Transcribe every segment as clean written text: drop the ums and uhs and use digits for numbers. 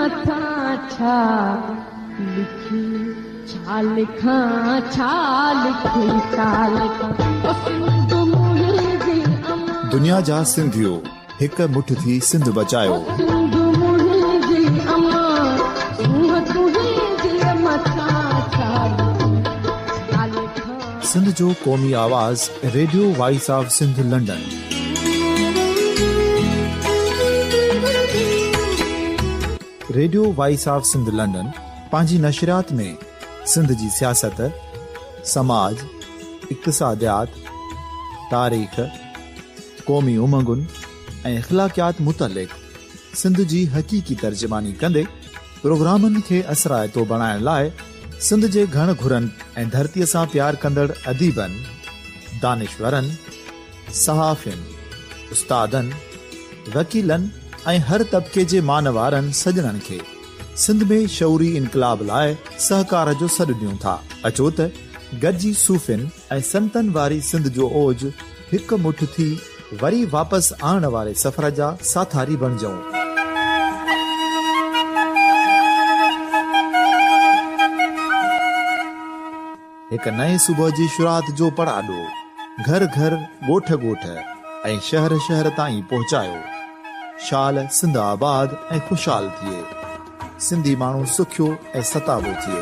مٿان ڇا لکي ڇا لکان ڇا لکي ڇا لکان او سنڌ منهنجي امان. دنيا جا سنڌيو هڪ مٺ ٿي سنڌ بچايو. او سنڌ منهنجي امان سونهن تنهنجي مٿان ڇا لکي ڇا لکان. سنڌ جو قومي آواز radio voice of Sindh London. Radio voice of Sindh London پنهنجي نشريات ۾ سنڌ جي سياست، سماج، اقتصاديات، تاريخ، قومي امنگن ۽ اخلاقيات متعلق سنڌ جي حقيقي ترجماني ڪندي پروگرامن کي اثرائتو بڻائڻ لاء سنڌ جي گهڻ گهرن ۽ ڌرتيء سان پيار ڪندڙ اديبن، دانشورن، صحافين، استادن، وڪيلن ۽ هر طبقي جي مان وارن سڄڻن کي سنڌ ۾ شعوري انقلاب لاء سهڪار جو سڏ ڏيون ٿا. اچو ته گڏجي صوفين ۽ سنتن واري سنڌ جو اوج هڪ مٺ ٿي وري واپس آڻڻ واري سفر جا ساٿاري بڻجون. هڪ نئين صبح جي شروعات جو پڙاڏو گهر گهر، ڳوٺ ڳوٺ ۽ شهر شهر تائين پهچايو. شال سنڌ آباد ۽ خوشحال ٿئي. سنڌي ماڻهو سکيو ۽ ستابو ٿئي.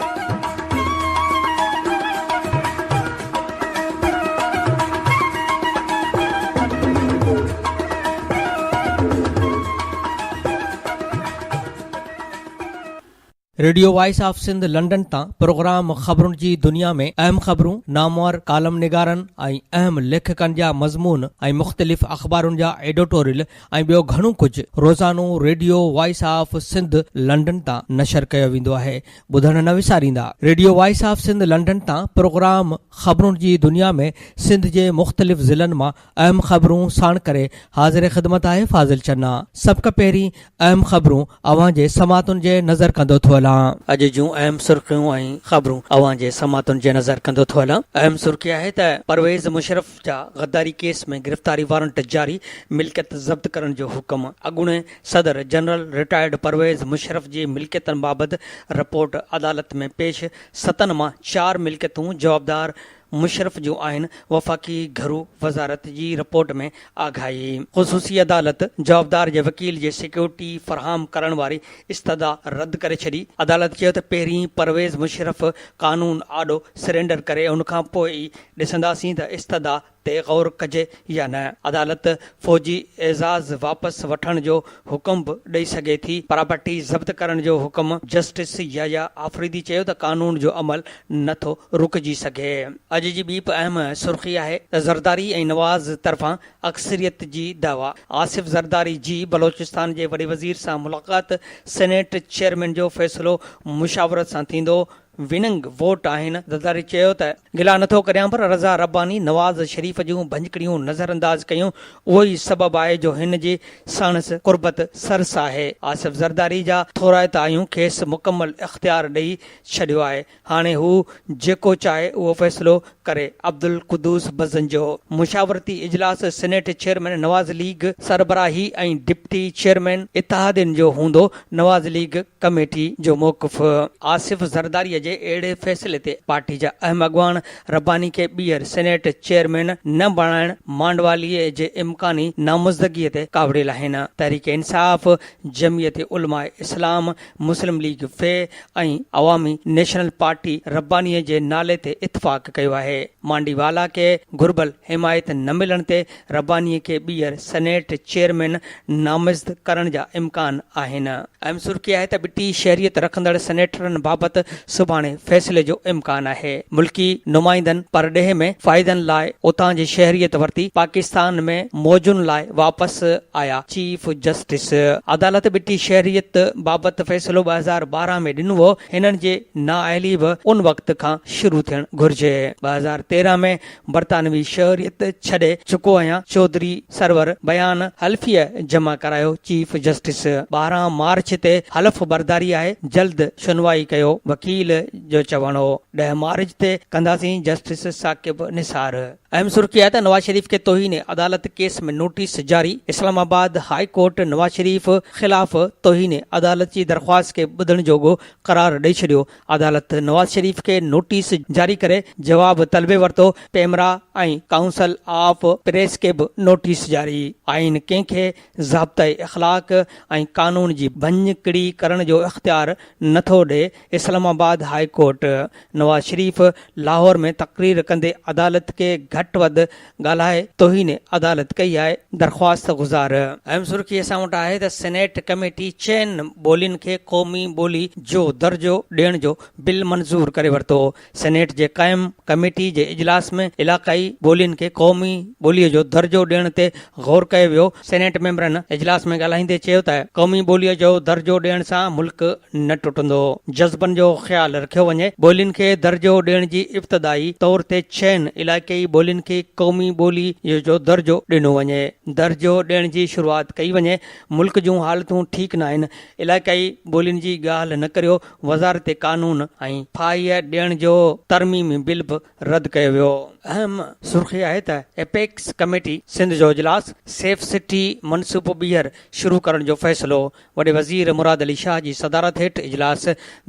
Radio voice of Sindh London تان پروگرام خبرن جي دنيا ۾ اهم خبرون، نامور ڪالم نگارن ۽ اهم ليکڪن جا مضمون ۽ مختلف اخبارن جا ايڊيٽوريل ۽ ٻيو گهڻو ڪجهه روزانو radio voice of Sindh London تان نشر ڪيو ويندو آهي. ٻڌڻ نه وساريندا. Radio voice of Sindh London تان پروگرام خبرن جي دنيا ۾ سنڌ جي مختلف ضلعن مان اهم خبرون ساڻ ڪري حاضر خدمت آهي فاضل چنا سڀ کان پهرين اهم خبرون اوهان جي سماعتن جي نظر ڪندو ٿو هلان. اڄ جون اهم سرخيون ۽ خبرون اوهان جي سماعتن جي نظر ڪندو ٿو هلان. اهم سرخي آهي ته پرويز مشرف جا غداري ڪيس ۾ گرفتاري وارنٽ جاري، ملڪيت ضبط ڪرڻ جو حڪم، اڳوڻي صدر جنرل رٽائرڊ پرويز مشرف جي ملڪيتن بابت رپورٽ عدالت ۾ پيش، ستن مان چار ملڪيتون جوابدار مشرف جون آهن، وفاقي گهرو وزارت جي رپورٽ ۾ آگاهي. خصوصي عدالت جوابدار جي وڪيل جي سيڪيورٽي فراهم ڪرڻ واري استدعا رد ڪري ڇڏي، عدالت چيو ته پهرين پرويز مشرف قانون آڏو سرينڊر ڪري ان کان پوء ئي ڏسنداسين ته استدعا تي غور ڪجي يا نه، عدالت فوجي اعزاز واپس وٺڻ جو حڪم به ڏئي سگهي ٿي، پراپرٽي ضبط ڪرڻ جو حڪم، جسٽس يحيٰ آفريدي چيو ته قانون جو عمل نه ٿو رڪجي سگهي. اڄ جي ٻي به اهم سرخي آهي ته زرداري ۽ نواز طرفان اڪثريت جي دعويٰ، آصف زرداري جي بلوچستان جي وڏي وزير سان ملاقات، سينيٽ چيئرمين جو فيصلو مشاورت سان ٿيندو، وننگ ووٽ آهن، زرداري چيو ته گلا نٿو ڪريان پر رضا رباني نواز شريف جون ڀڃڪڙيون نظرانداز ڪيون، اهو ئي سبب آهي جو هن جي ساڻس قربت سرس آهي، آصف زرداري جا ٿورائتا آهيون کيس مڪمل اختيار ڏئي ڇڏيو آهي، هاڻي هو جيڪو چاهي اهو فيصلو ڪري، عبدالقدوس بزنجو. مشاورتي اجلاس سينيٽ چيئرمين نواز ليگ سربراهي ۽ ڊپٽي چيئرمين اتحادين جو هوندو، نواز ليگ ڪميٽي جو موقف. آصف زرداري جي اهڙي فيصلي تي پارٽي جا اهم اڳواڻ رباني کي ٻيهر سينيٽ چيئرمين نه بڻائڻ مانڊوالي جي امڪاني نامزدگي تي ڪاوڙيل آهن. تحريڪ انصاف، جمعيت علماء اسلام، مسلم ليگ ف ۽ عوامي نيشنل پارٽي رباني جي نالي تي اتفاق ڪيو آهي. مانڊي والا کي گهربل حمايت نه ملڻ تي رباني کي ٻيهر سينيٽ چيئرمين نامزد ڪرڻ جا امڪان آهن. اهم سرخي آهي ته ٻٽي شهريت رکندڙ سينيٽرن بابت سڀاڻي فيصلي جو امڪان آهي. ملڪي نمائندن پرڏيهه ۾ فائدن لاء اتان جي شهريت ورتي، پاڪستان ۾ موجن لاء واپس آيا، چيف جسٽس عدالت ٻٽي شهريت بابت فيصلو 2012 ۾ ڏنو هو، هنن جي نااهلي به ان وقت کان شروع ٿيڻ گهرجي. 2013 ۾ برطانوي شهريت ڇڏي چڪو آهيان، چوڌري سرور بيان حلفيه جمع ڪرايو، چيف جسٽس 12 مارچ تي حلف برداري آهي، جلد شنوائي ڪيو، وڪيل. جو چوڻ هو ڏهه مارچ تي ڪنداسين، جسٽس ثاقب نثار. اهم سرخي آهي ته نواز شريف کي توهين عدالت ڪيس ۾ نوٽيس جاري، اسلام آباد هاء ڪورٽ نواز شريف خلاف توهين عدالت جي درخواست کي ٻڌڻ جوڳو قرار ڏئي ڇڏيو، عدالت نواز شريف کي نوٽيس جاري ڪري جواب طلبي ورتو، پيمرا ۽ ڪائونسل آف پريس کي به نوٽيس جاري، آئين ڪنهن کي ضابطه اخلاق ۽ قانون جي ڀڃڪڙي ڪرڻ جو اختيار نٿو ڏئي، Islamabad high court Nawaz Sharif Lahore ۾ تقرير ڪندي عدالت کي گهٽ وڌ ڳالهائي توهين عدالت ڪئي آهي، درخواست گذار. اهم سرخي اسان وٽ آهي ته سينيٽ ڪميٽي چئن ٻولين کي قومي ٻولي جو درجو ڏيڻ جو بل منظور ڪري ورتو. سينيٽ جي قائم ڪميٽي جي اجلاس ۾ علاقائي ٻولين کي قومي ٻولي جو درجو ڏيڻ تي غور ڪيو ويو. سينيٽ ميمبرن اجلاس ۾ ڳالهائيندي چيو ته قومي ٻولي جو درجو ڏيڻ سان ملڪ نه ٽٽندو، جذبن جو خيال رکيو وڃي، ٻولين کي درجو ڏيڻ جي ابتدائي طور تي چئن علائقائي ٻولين کي قومي ٻولي جو درجو ڏنو وڃي، درجو ڏيڻ جي شروعات ڪئي وڃي، ملڪ جون حالتون ٺيڪ ناهن، علائقائي ٻولين جي ڳالهه نه ڪريو، وزارت قانون ۽ ڦاهيء ڏيڻ جو ترميمي بل به رد ڪيو ويو. اهم سرخي آهي ته ايپيڪس ڪميٽي سنڌ جو اجلاس، سيف سٽي منصوبو ٻيهر شروع ڪرڻ جو فيصلو، وڏي وزير مراد علي شاهه جي صدارت هيٺ اجلاس،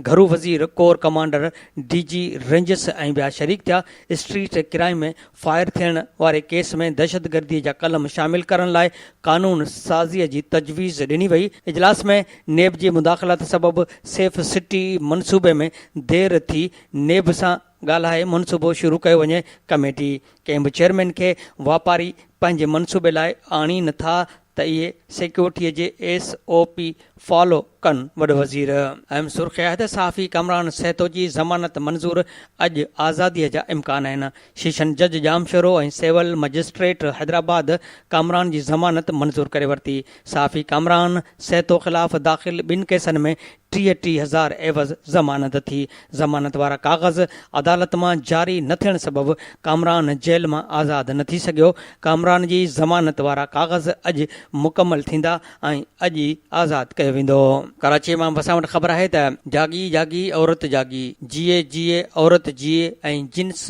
گهرو وزير، ڪور ڪمانڊر، ڊي جي رينجرز ۽ ٻيا شريڪ ٿيا، اسٽريٽ ڪرائم ۾ فائر ٿيڻ واري ڪيس ۾ دهشتگردي جا قلم شامل ڪرڻ لاء قانون سازي جي تجويز ڏني وئي، اجلاس ۾ نيب جي مداخلت سبب سيف سٽي منصوبي ۾ دير ٿي، نيب سان ڳالهائي منصوبو شروع ڪيو وڃي، ڪميٽي ڪنهن به چيئرمين کي واپاري پنهنجي منصوبي لاء آڻين ٿا ته اهي سيڪيورٽي جي ايس او پي فالو ڪن، وڏو وزير. اهم سرخي آهي ته صحافي ڪامران سهتو جي ضمانت منظور، اڄ آزادي جا امڪان آهن، شيشن جج ڄامشورو ۽ سول مئجسٽريٽ حيدرآباد ڪامران جي ضمانت منظور ڪري ورتي، صحافي ڪامران سهتو خلاف داخل ٻن ڪيسن ۾ 30 ٽيهه هزار عيوض ضمانت ٿي. ضمانت وارا ڪاغذ عدالت مان جاري نه ٿيڻ سبب ڪامران جيل مان آزاد نه ٿي سگهيو. ڪامران جي ضمانت وارا ڪاغذ اڄ مڪمل ٿيندا ۽ اڄ ئي آزاد ڪيو ويندو. ڪراچيء مان اسان وٽ خبر آهي ته جاڳي جاڳي عورت جاڳي، جيئي جيئي عورت جيئي ۽ جنس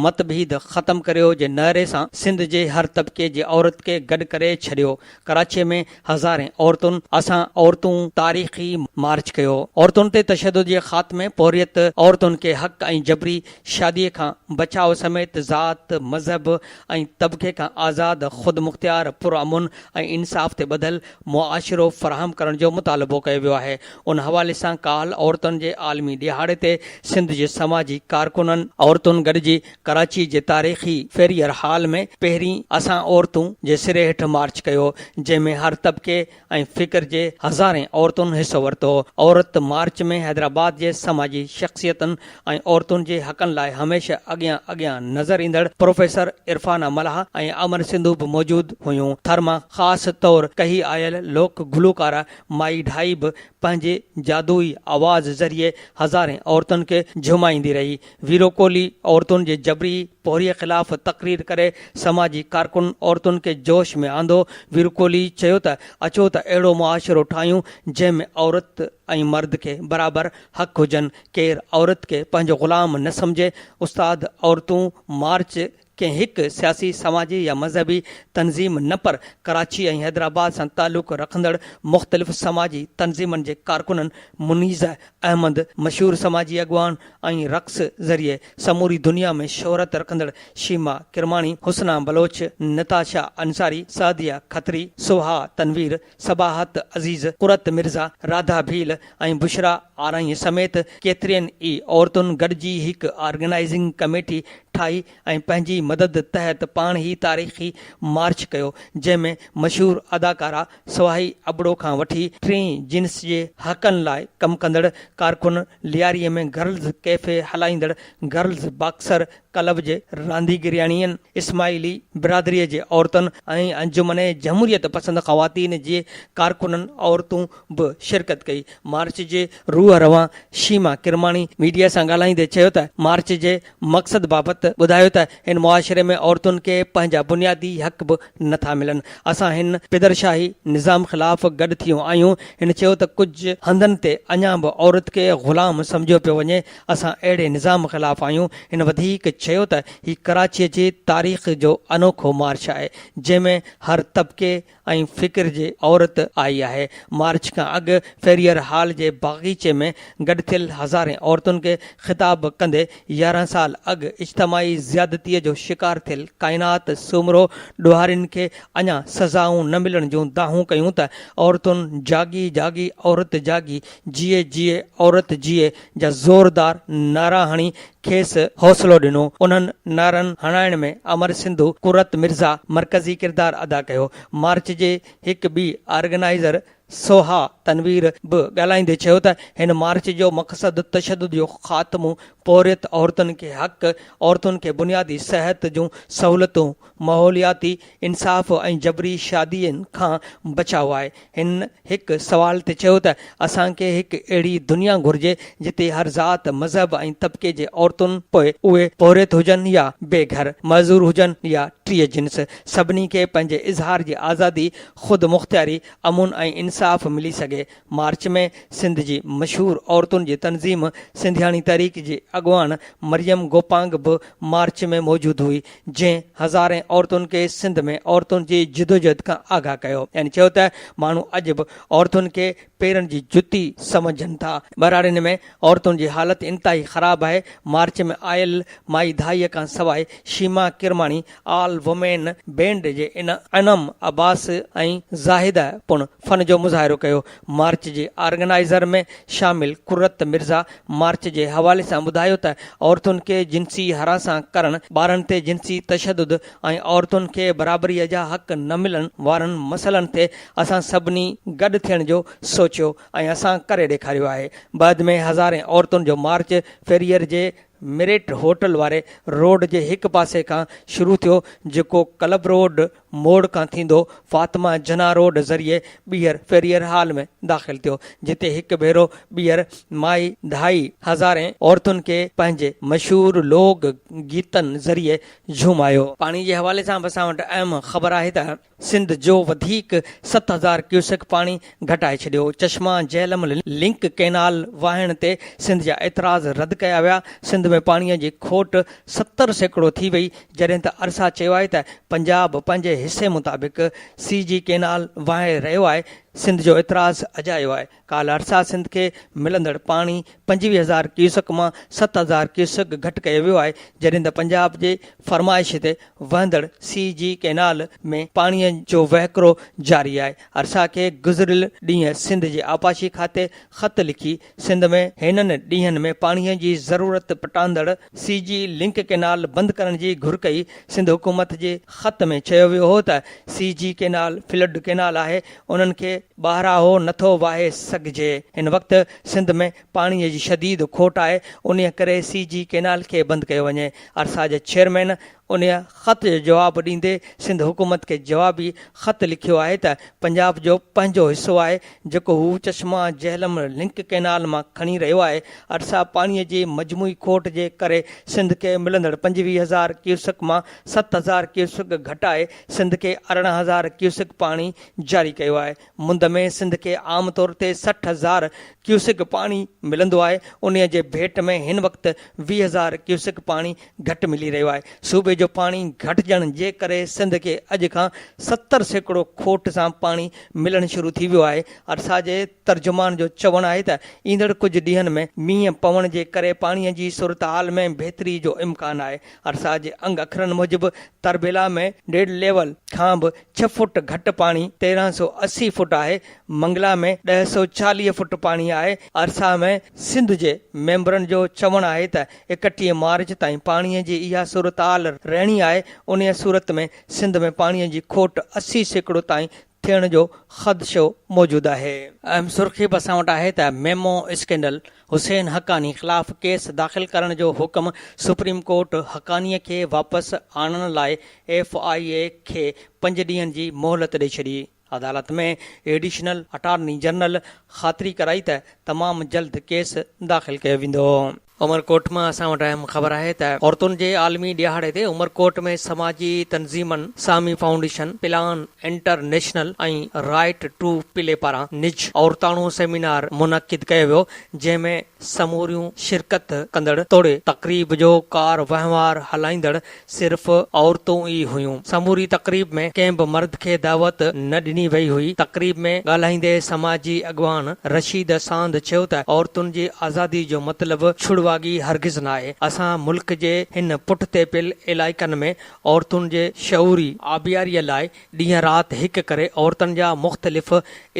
مت ڀيد ختم ڪريو جي نعري سان سنڌ جي هر طبقي جي عورت کي گڏ ڪري ڇڏيو. ڪراچيء ۾ هزارين عورتن اسان عورتون تاريخي مارچ ڪيو. عورتن تي تشدد جي خاتمي، پورهيت عورتن کي حق ۽ جبري شاديء کان بچاء سميت ذات، مذهب ۽ طبقي کان آزاد، خودمختيار، پرامن ۽ انصاف تي ٻڌل معاشرو فراهم ڪرڻ جو مطالبو ڪيو ويو آهي. ان حوالي سان ڪالهه عورتن جي عالمي ڏهاڙي تي سنڌ جي سماجي ڪارڪنن، عورتن گڏجي ڪراچي جي تاريخي فيريئر هال ۾ پهرين اسان عورتون جي سري هيٺ مارچ ڪيو، جنهن ۾ هر طبقي ۽ فڪر جي هزارين عورتن حصو ورتو. عورت مارچ ۾ حيدرآباد جي سماجي شخصيتن ۽ عورتن جي حقن لاء هميشه اڳيان اڳيان نظر ايندڙ پروفيسر عرفانه ملاح ۽ امر سنڌو به موجود هيون. ٿر مان خاص طور ڪهي آيل لوڪ گلوڪاره مائي ڍائي به پنهنجي جادوئي آواز ذريعي هزارين عورتن کي جهومائيندي رهي. ويرو ڪولهي عورتن جي جبري پورهيي خلاف تقرير ڪري سماجي ڪارڪن عورتن کي جوش ۾ آندو. ويرو ڪولهي چيو ته اچو ته اهڙو معاشرو ٺاهيون جنهن ۾ عورت ۽ مرد کي برابر حق هجن، ڪير عورت کي پنهنجو غلام نه سمجهي، استاد عورتون مارچ ڪنهن هڪ سياسي، سماجي يا مذهبي تنظيم نه پر ڪراچي ۽ حيدرآباد سان تعلق رکندڙ مختلف سماجي تنظيمن جي ڪارڪنن منيزه احمد، مشهور سماجي اڳواڻ ۽ رقص ذريعي سموري دنيا ۾ شهرت رکندڙ شيما ڪرماڻي، حسنا بلوچ، نتاشا انصاري، سعديه کتري، سوها تنوير، صباحت عزيز، قرت مرزا، راڌا ڀيل ۽ بشريٰ آرائين سميت ڪيترين ئي عورتن گڏجي هڪ آرگنائيزنگ ڪميٽي ٺاهي ۽ پنهنجي مدد تحت پاڻ هي تاريخي مارچ ڪيو، جنهن ۾ مشهور اداڪارا سهائي ابڙو کان وٺي ٽئين جنس جي حقن لاء ڪم ڪندڙ ڪارڪن، لياري ۾ گرلز ڪيفي هلائيندڙ گرلز باڪسر ڪلب جي رانديگرياڻين، اسماعيلي برادريء جي عورتن ۽ انجمن جمهوريت پسند خواتين جي ڪارڪنن عورتون به شرڪت ڪئي. مارچ جي روح روان شيما ڪرماڻي ميڊيا سان ڳالهائيندي چيو ته مارچ جي مقصد بابت ٻڌايو ته هن معاشري ۾ عورتن کي پنهنجا بنيادي حق به نٿا ملن، اسان هن پدرشاهي نظام خلاف گڏ ٿيون آهيون، هن چيو ته ڪجهه هنڌن تي اڃا به عورت کي غلام سمجهيو پيو وڃي، اسان اهڙي نظام خلاف آهيون، هن وڌيڪ چيو ته هي ڪراچي جي تاريخ جو انوکو مارچ آهي، جنهن ۾ هر طبقي ۽ فڪر جي عورت آئي آهي. مارچ کان اڳ فيريئر هال جي باغيچي ۾ گڏ ٿيل هزارين عورتن کي خطاب ڪندي 11 سال اڳ اجتماعي زيادتيء جو شڪار ٿيل ڪائنات سومرو ڏوهارين کي اڃا سزائون نه ملڻ جون دانهون ڪيون ته عورتن جاڳي جاڳي عورت جاڳي جيئي جيئي عورت جيئي جا زوردار نعرا هڻي کيس حوصلو ڏنو. انهن نعرن هڻائڻ ۾ امر سنڌو قرت مرزا مرڪزي ڪردار ادا ڪيو. مارچ جي هڪ ٻي آرگنائيزر سوها تنوير به ڳالهائيندي چيو ته هن مارچ جو مقصد تشدد جو خاتمو، پورهيت عورتن کي حق، عورتن کي بنيادي صحت جون سهولتون، ماحولياتي انصاف ۽ جبري شادين کان بچاء آهي. هن هڪ سوال تي چيو ته اسان کي هڪ اهڙي دنيا گهرجي جتي هر ذات، مذهب ۽ طبقي جي عورتن پوء اهي پورهيت هجن يا بي گهر، معذور هجن يا ٽيء جنس، سڀني کي پنهنجي اظهار جي آزادي، خودمختياري، امن ۽ انصاف ملي سگهي. مارچ ۾ سنڌ جي مشهور عورتن جي تنظيم سنڌياڻي تحريڪ جي اڳواڻ مريم گوپانگ به مارچ ۾ موجود هئي، جنهن هزارين عورتن کي سنڌ ۾ عورتن جي جدوجهد کان آگاهه ڪيو ۽ چيو ته ماڻهو اڄ به عورتن کي پيرن جي جتي سمجهن ٿا. ٻهراڙين ۾ عورتن جي حالت انتهائي خراب آهي. مارچ ۾ آيل مائي ڌائيء کان سواء Shima Kirmani, all women band جي انعم عباس ۽ زاهده پڻ فن جو مظاهرو ڪيو. مارچ جي آرگنائيزر ۾ شامل قرت مرزا مارچ جي حوالي سان ٻڌايو ته عورتن کي جنسي هراسان ڪرڻ، ٻارن تي جنسي تشدد ۽ عورتن کي برابريء جا حق نه ملڻ وارن مسئلن تي اسان سڀني گڏ ٿيڻ جو سوچيو ۽ اسان ڪري ڏيکاريو آهي. بعد ۾ هزارين عورتن جو مارچ فيريئر جي ميريٽ هوٽل واري روڊ جي هڪ پاسي کان شروع ٿيو جيڪو ڪلب روڊ موڙ کان ٿيندو فاطمه جناح روڊ ذريعي ٻيهر فيريئر هال ۾ داخل ٿيو جتي هڪ ڀيرو ٻيهر مائي ڌائي هزارين عورتن کي پنهنجي مشهور لوڪ گيتن ذريعي جهومايو. پاڻي جي حوالي سان به اسان وٽ اهم خبر آهي ته. سنڌ جو وڌيڪ 7000 ڪيوسڪ پاڻي گهٽائي ڇڏيو، چشما جهلم لنڪ ڪئنال واهڻ تي سنڌ جا اعتراض رد ڪيا ويا، سنڌ ۾ پاڻي جي کوٽ 70% ٿي وئي، جڏهن ته ارسا چيو آهي ته پنجاب پنهنجي حصي مطابق سي جي ڪئنال واهي رهيو آهي، سنڌ جو اعتراض اجايو آهي. ڪالهه ارسا سنڌ کي ملندڙ پاڻي 25 هزار ڪيوسڪ مان 7000 ڪيوسڪ گهٽ ڪيو ويو آهي، جڏهن ته پنجاب جي فرمائش تي وهندڙ سي جي ڪئنال ۾ پاڻي جو وهڪرو جاري آهي. ارسا کي گذريل ڏينهن سنڌ جي آبپاشي کاتي خط لکي سنڌ ۾ هنن ڏينهن ۾ پاڻي جي ضرورت پٽاندڙ سي جي لنڪ ڪئنال بند ڪرڻ جي گهر ڪئي. سنڌ حڪومت جي خط ۾ چيو ويو هو ته C G canal flood canal آهي انهن کي ٻاهراهو نٿو واهي سگهجي. هن وقت سنڌ ۾ پاڻي جي شديد کوٽ آهي انهيء ڪري سي جي ڪئنال کي بند ڪيو وڃي. ارسا جي چيئرمين انهيء خط جو جواب ڏيندي سنڌ حڪومت کي جوابي خط لکيو آهي ته پنجاب جو پنهنجو حصو آهي جيڪو هو چشما جهلم لنڪ ڪئنال مان کڻي رهيو آهي. ارسا پاڻي جي مجموعي کوٽ جي ڪري سنڌ کي ملندڙ 25 هزار ڪيوسڪ مان 7000 ڪيوسڪ گهٽائي سنڌ کي 18 هزار ڪيوسڪ پاڻي جاري ڪيو آهي. مند ۾ سنڌ کي عام طور تي 60 هزار ڪيوسڪ پاڻي ملندو آهي، انهيء جي ڀيٽ ۾ هن وقت 20 هزار ڪيوسڪ پاڻي گهٽ ملي رهيو آهي. صوبي جو پاڻي گهٽجڻ جي ڪري سنڌ کي اڄ کان 70% کوٽ سان پاڻي ملڻ شروع ٿي ويو آهي. ارسا جي ترجمان جو چوڻ آهي ته ايندڙ ڪجهه ڏينهن ۾ مينهن پوڻ جي ڪري پاڻي جي صورتحال ۾ بهتري جو امڪان آهي. ارسا جي انگ اکرن موجب تربيلا ۾ ڊيڊ ليول کان به ڇهه فوٽ گهٽ پاڻي 1380 فوٽ آهي، منگلا ۾ 1040 فوٽ پاڻي آهي، ارسا ۾ سنڌ جي ميمبرن جو چوڻ آهي ته 31 مارچ تائين پاڻي جي اها صورتحال رهڻي آهي، انهيء صورت ۾ سنڌ ۾ پاڻي جي کوٽ 80% تائين ٿيڻ جو خدشو موجود آهي. اهم سرخي به اسان وٽ آهي ته ميمو اسڪينڊل، حسين حقاني خلاف ڪيس داخل ڪرڻ جو حڪم، سپريم ڪورٽ حقاني کي واپس آڻڻ لاء ايف I اي کي پنج ڏينهن جي مهلت ڏئي ڇڏي. عدالت ۾ ايڊيشنل اٽارني جنرل خاطري ڪرائي ته تمام جلد ڪيس داخل ڪيو ويندو. عمرڪوٽ مان اسان وٽ اهم خبر آهي ته عورتن جي عالمي ڏهاڙي تي عمرڪوٽ ۾ سماجي تنظيمن Sami foundation, plan international ۽ right to play پاران نج عورتاڻو سيمينار منعقد ڪيو ويو، جنهن ۾ سموريون شرڪت ڪندڙ توڙي تقريب جو ڪار وهنوار هلائيندڙ صرف عورتون ئي هيون. سموري تقريب ۾ ڪنهن به مرد کي دعوت نه ڏني وئي هئي. تقريب ۾ ڳالهائيندي سماجي اڳواڻ رشيد ساند چيو ته عورتن جي آزادي جو مطلب ڇڙواڳي هرگز ناهي. اسان ملڪ جي هن پٺتي پيل علائقن ۾ عورتن جي شعوري آبياري لاء ڏينهن رات هڪ ڪري عورتن جا مختلف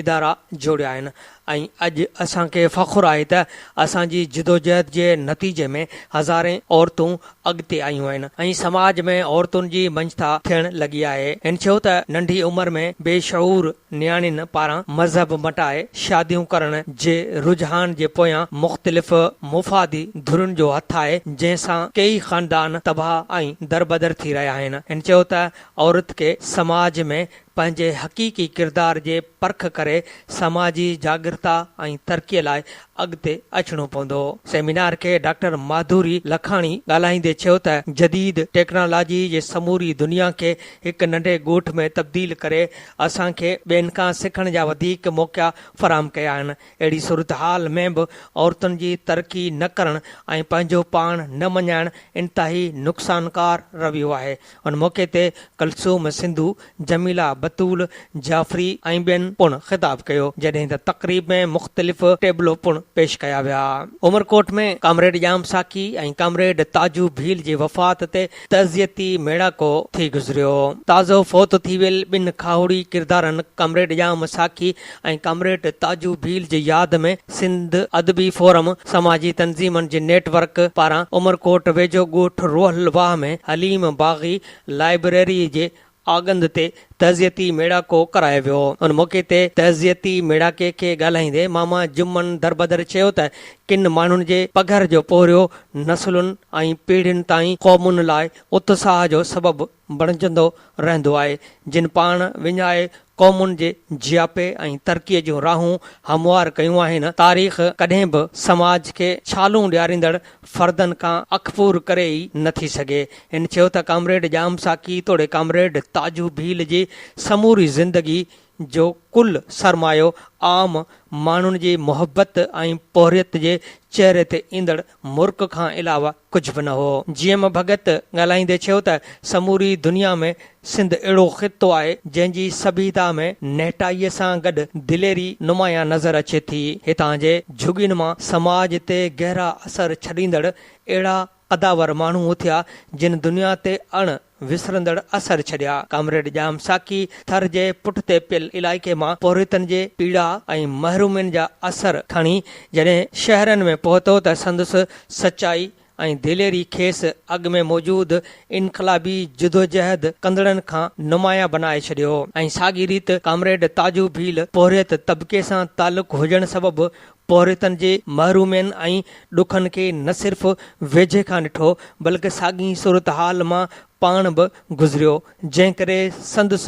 ادارا جوڙيا آهن ۽ اڄ اسان کي فخر آهي ته اسان جي جدوجهد جي نتيجي ۾ هزارين عورتون اڳتي آيون آهن ۽ سماج ۾ عورتن جي مڃتا ٿيڻ لڳي آهي. هن چيو ته ننڍي عمر ۾ بي شعور نياڻين پاران مذهب مٽائي شاديون ڪرڻ جي رجحان جي پويان مختلف مفادي ڌرين جو هٿ آهي جنهن سان ڪيئي خاندان تباهه ۽ دربدر ٿي رهيا آهن. هن چيو ته عورت کي سماج ۾ پنهنجي حقيقي ڪردار جي پرک ڪري سماجي جاڳرتا ۽ ترقي لاء اڳتي اچڻو پوندو. سيمينار کي ڊاڪٽر ماڌوري لکاڻي ڳالهائيندي چيو ته جديد ٽيڪنالاجي جي سموري دنيا کي هڪ ننڍي ڳوٺ ۾ تبديل ڪري اسان کي ٻين کان سکڻ جا وڌيڪ موقعا فراهم ڪيا آهن، اهڙي صورتحال ۾ به عورتن جي ترقي نه ڪرڻ ۽ پنهنجو پاڻ نه مڃائڻ انتهائي نقصانڪار رويو آهي. ان موقعي تي ڪلثوم سنڌو، جميله بتول جعفري ۽ ٻين پڻ خطاب ڪيو، جڏهن ته تقريب ۾ مختلف ٽيبلو پڻ پيش ڪيا ويا. عمرڪوٽ ۾ ڪامريڊ ڄام ساقي ۽ ڪامريڊ تاجو ڀيل جي وفات تي تعزيتي ميڙاڪو ٿي گذريو. تازو فوت ٿي ويل ٻن کاهوڙي ڪردارن ڪامريڊ ڄام ساقي ۽ ڪامريڊ تاجو ڀيل جي ياد ۾ سنڌ ادبي فورم سماجي تنظيمن جي نيٽ ورڪ پاران عمرڪوٽ ويجهو ڳوٺ روحل واهه ۾ حليم باغي لائبريري جي آڳنڌ تي تعزيتي ميڙاڪو ڪرايو ويو. ان موقعي تي تعزيتي ميڙاڪي کي ڳالهائيندي ماما جمن دربدر چيو ته ڪن ماڻهن جي پگهر جو پورهيو نسلن ۽ پيڙهين تائين قومن لاء اتساهه جو سبب بڻجندو رهندو آهي، جن پاڻ وڃائي قومن جي جياپي ۽ ترقيء جون راهون هموار ڪيون آهن، تاريخ ڪڏهن به سماج کي ڇالون ڏياريندڙ فردن کان اکپور ڪري ئي نه ٿي سگهي. هن چيو ته ڪامريڊ ڄام ساقي توڙي ڪامريڊ تاجو ڀيل جي سموري زندگي جو ڪل سرمايو عام ماڻهن جي محبت ۽ پورهيت جي چهري تي ايندڙ مرڪ کان علاوه ڪجهه به نه هو. جي ايم ڀڳت ڳالهائيندي چيو ته سموري دنيا ۾ سنڌ اهڙو خطو آهي جنهن جي سڀيتا ۾ نهٺائيء سان گڏ دليري نمايان نظر اچي ٿي. هتان جي جهڳين مان سماج تي گهرا اثر ڇڏيندڙ اهڙا قداور ماڻهو اٿيا جن دنيا تي اڻ وسرندڙ اثر ڇڏيا. ڪامريڊ ڄام ساقي ٿر جي پٺتي پيل علائقي مان پورهيتن جي پيڙا ۽ محرومين جا اثر کڻي جڏهن شهرن ۾ پهتو ته سندس سچائي ۽ دليري کيس اڳ ۾ موجود انقلابي جدوجهد ڪندڙن کان نمايان بنائي ڇڏيو ۽ ساڳي ريت ڪامريڊ تاجو ڀيل پورهيت طبقي سان تعلق هجڻ سبب پورهيتن جي محرومين ۽ ڏکن کي نه صرف ويجهي کان ڏٺو بلڪ ساڳي صورتحال مان پاڻ به گذريو جنهن ڪري سندس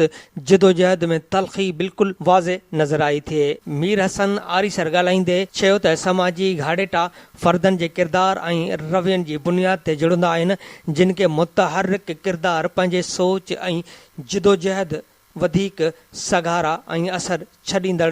جدوجهد ۾ تلخي بلڪل واضح نظر آئي ٿئي. مير حسن آريسر ڳالهائيندي چيو ته سماجي گهاڙيٽا فردن جي ڪردار ۽ روين جي بنياد تي جڙندا آهن جن کي متحرڪ ڪردار پنهنجي سوچ ۽ جدوجهد وڌيڪ سگهارا ۽ اثر ڇڏيندڙ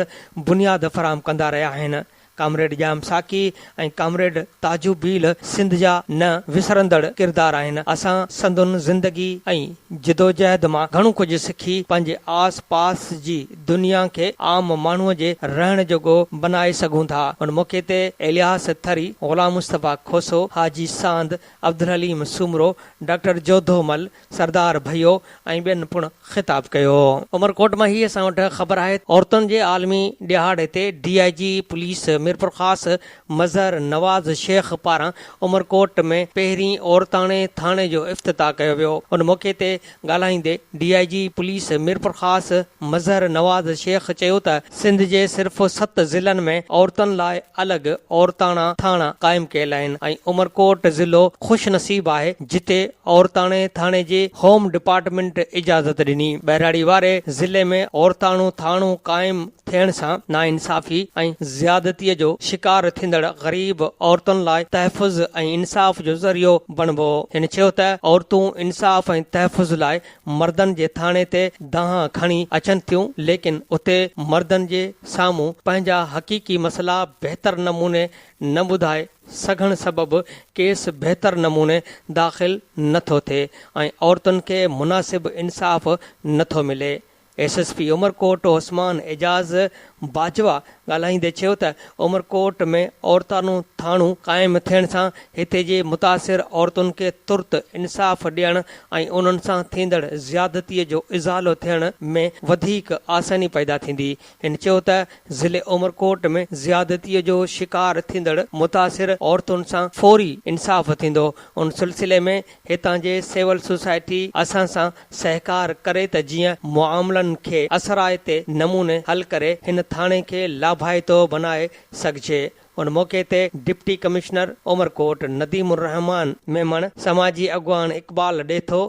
بنياد فراهم ڪندا رهيا آهن. ڪامريڊ ڄام ساقي ۽ ڪامريڊ تاجو ڀيل سنڌ جا نه وسرندڙ ڪردار آهن. اسان سندن زندگي ۽ جدوجهد مان گهڻو ڪجهه سکي پنهنجي آس پاس جي دنيا کي عام ماڻهوء جي رهڻ جوڳو بنائي سگهون ٿا. ان موقعي تي الياس ٿري، غلام مصطفيٰ کوسو، حاجي ساند، عبدالحليم سومرو، ڊاڪٽر جوڌو مل، سردار ڀيو ۽ ٻين پڻ خطاب ڪيو. عمرڪوٽ مان هي اسان وٽ خبر آهي ته عورتن جي عالمي ڏهاڙي تي D I G police Mirpurkhas Mazhar Nawaz Shaikh پاران عمرڪوٽ ۾ پهرين عورتاڻي ٿاڻي جو افتتاح ڪيو ويو. ان موقعي تي ڳالهائيندي D I G police Mirpurkhas Mazhar Nawaz Shaikh چيو ته سنڌ جي صرف ست ضلعن ۾ عورتن لاء الڳ عورتاڻا ٿاڻا قائم ڪيل آهن ۽ عمرڪوٽ ضلعو خوش نصيب آهي جتي عورتاڻي ٿاڻي جي هوم ڊپارٽمينٽ اجازت ڏني. ٻهراڙي واري ضلعي ۾ عورتاڻو ٿاڻو قائم ٿيڻ سان ناانصافي ۽ زيادتي جو شڪار ٿيندڙ غريب عورتن لاء تحفظ ۽ انصاف جو ذريعو بڻبو. هن چيو ته عورتون انصاف ۽ تحفظ لاء مردن جي ٿاڻي تي دانهن کڻي اچن ٿيون ليڪن اتي مردن جي سامهون پنهنجا حقيقي مسئلا بهتر نموني نه ٻڌائي سگهڻ سبب ڪيس بهتر نموني داخل نه ٿو ٿئي ۽ عورتن کي مناسب انصاف نه ٿو ملي. S S P Umerkot Usman Ejaz Bajwa ڳالهائيندي چيو ته عمرڪوٽ ۾ عورتانو ٿاڻو قائم ٿيڻ سان هتي جي متاثر عورتن کي ترت انصاف ڏيڻ ۽ انهن سان ٿيندڙ زيادتي جو ازالو ٿيڻ ۾ وڌيڪ آساني پيدا ٿيندي. هن چيو ته ضلعي عمرڪوٽ ۾ زيادتي جو شڪار ٿيندڙ متاثر عورتن سان فوري انصاف ٿيندو، ان سلسلي ۾ هتان جي سول سوسائٽي اسان سان سهڪار ڪري ته جيئن معاملن کي اثرائتي نموني حل ڪري هن ٿاڻي کي لاڀائتو بنائي سگهجي. ان موقعي تي ڊپٽي ڪمشنر عمرڪوٽ نديم الرحمان ميمڻ، سماجي اڳواڻ Iqbal Detho,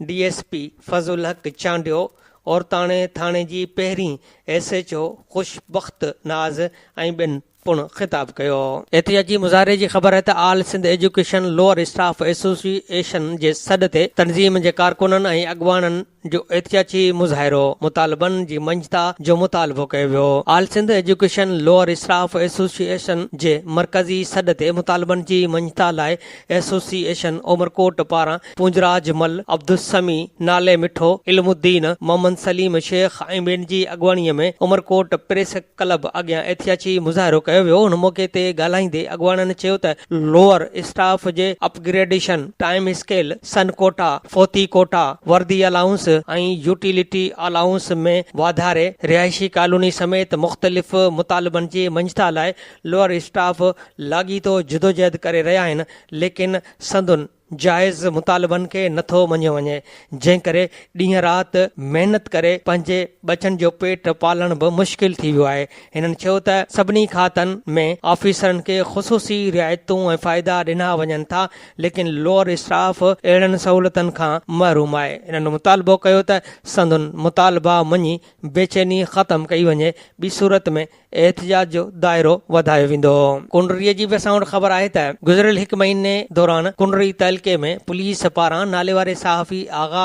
D S P Fazal ul Haq Chandio, عورتاڻي ٿاڻي جي پهرين S H O Khush Bakht Naz ۽ ٻين پڻ خطاب ڪيو. احتجاجي مظاهري جي خبر ته all Sindh education lower staff association جي سڏ تي تنظيم جي ڪارڪنن ۽ اڳواڻن جو احتجاجي مظاهرو، مطالبن جي مڃتا جو مطالبو ڪيو ويو. All Sindh education lower staff association جي مرڪزي سڏ تي مطالبن جي مڃتا لاء ايسوسيئيشن عمرڪوٽ پاران پونجراج مل، عبدالسميع، نالي مٺو، علم الدين، محمد سليم شيخ ۽ ٻين جي اڳواڻي ۾ عمرڪوٽ پريس ڪلب اڳيان احتجاجي مظاهرو ڪيو ويو. ان موقعي تي ڳالهائيندي اڳواڻن چيو ته لوئر اسٽاف جي upgradation, time scale, son quota, فوتي ڪوٽا، وردي الائونس ۽ يوٽيلٽي الائونس ۾ واڌاري، رهائشي ڪالوني سميت مختلف مطالبن جي مڃتا لاء لوئر اسٽاف لاڳيتو جدوجهد ڪري رهيا آهن ليڪن سندن جائز مطالبن کي نٿو مڃيو وڃي جنهن ڪري ڏينهن رات محنت ڪري پنهنجي ٻچن جو پيٽ پالڻ به مشڪل ٿي ويو آهي هنن چيو ته سڀني کاتن ۾ آفيسرن کي خصوصي رعايتون ۽ فائدا ڏنا وڃن ٿا ليڪن لوئر اسٽاف اهڙن سهولتن کان محروم آهي هنن مطالبو ڪيو ته سندن مطالبا مڃي بيچيني ختم ڪئي وڃي ٻي صورت ۾ احتجاج جو دائرو وڌايو ويندو. ڪنري جي به اسان وٽ خبر آهي ته گذريل هڪ مهيني دوران ڪنري تعلقي ۾ پوليس پاران ناليواري صحافي آغا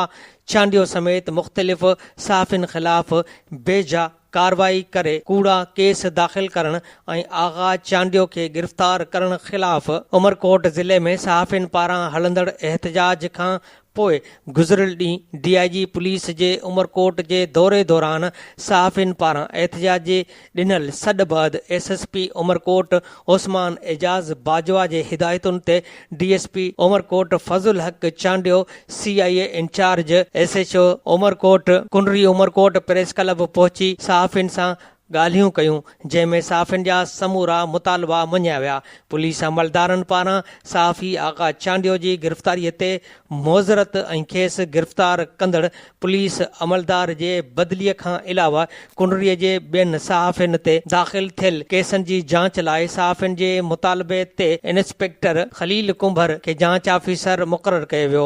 چانڊيو سميت مختلف صحافين خلاف بيجا ڪارروائي ڪري ڪوڙا ڪيس داخل ڪرڻ ۽ آغا چانڊيو کي گرفتار ڪرڻ خلاف عمرڪوٽ ضلعي ۾ صحافين پاران هلندڙ احتجاج کان پوء گذريل ڏينهن ڊي I جي پوليس جي عمرڪوٽ جي دوري دوران صحافين پاران احتجاج جي ڏنل سڏ بعد S S P Umerkot Usman Ejaz Bajwa جي هدايتن تي D S P Umerkot Fazal Haq Chandio C I A incharge S H O Umerkot Kunri Umerkot press club پهچي صحافين سان ڳالهيون ڪيون جنهن ۾ صحافين جا سمورا مطالبا مڃيا ويا، پوليس عملدارن پاران صحافي آغا چانڊيو جي گرفتاري تي معذرت ۽ کيس گرفتار ڪندڙ پوليس عملدار جي بدلي کان علاوه ڪنري جي ٻين صحافين تي داخل ٿيل ڪيسن جي جاچ لاء صحافين جي مطالبي تي انسپيڪٽر خليل ڪنڀر کي جاچ آفيسر مقرر ڪيو ويو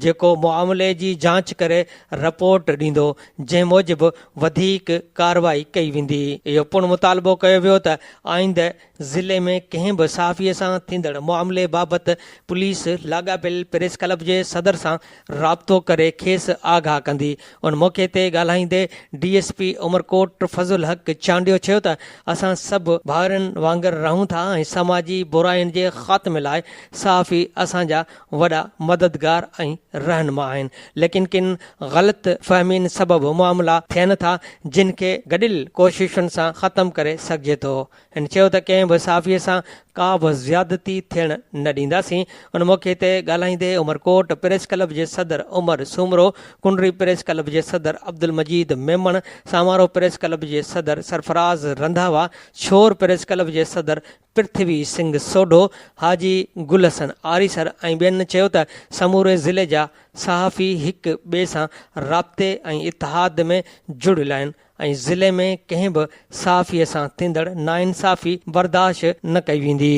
جيڪو معاملي جي جاچ ڪري رپورٽ ڏيندو جنهن موجب وڌيڪ ڪارروائي ڪئي ويندي. اهو پڻ مطالبو ڪيو ويو ته آئنده ضلعي ۾ ڪنهن به صحافي سان ٿيندڙ معاملي بابت پوليس لاڳاپيل پريس ڪلب جي صدر سان رابطو ڪري کيس آگاهه ڪندي. ان موقعي تي ڳالهائيندي D S P Umerkot Fazal Haq Chandio چيو ته اسان سڀ ڀائرن وانگر رهون ٿا ۽ سماجي براين جي خاتمي لاء صحافي اسان جا وڏا مددگار ۽ رهنما آهن ليڪن ڪن غلط فهمين سبب معاملا ٿين ٿا جن کي گڏيل ڪوششن سان ختم ڪري سگهجي ٿو. هن چيو ته ڪنهن به صحافي سان ڪا به زيادتي ٿيڻ نه ڏينداسين. ان موقعي تي ڳالهائيندي عمرڪوٽ پريس ڪلب جي صدر عمر سومرو، ڪنري پريس ڪلب جي صدر عبدالمجيد ميمڻ، سامارو پريس ڪلب جي صدر سرفراز رنڌاوا، ڇور پريس ڪلب جي صدر پرٿوي سنگهه سوڍو، حاجي گل حسن آريسر ۽ ٻين چيو ته سموري ضلعي جا صحافي هڪ ٻئي سان رابطي ۽ اتحاد ۾ جڙيل آهن ۽ ضلعي ۾ ڪنهن به صحافي سان ٿيندڙ ناانصافي برداشت نه ڪئي ويندي.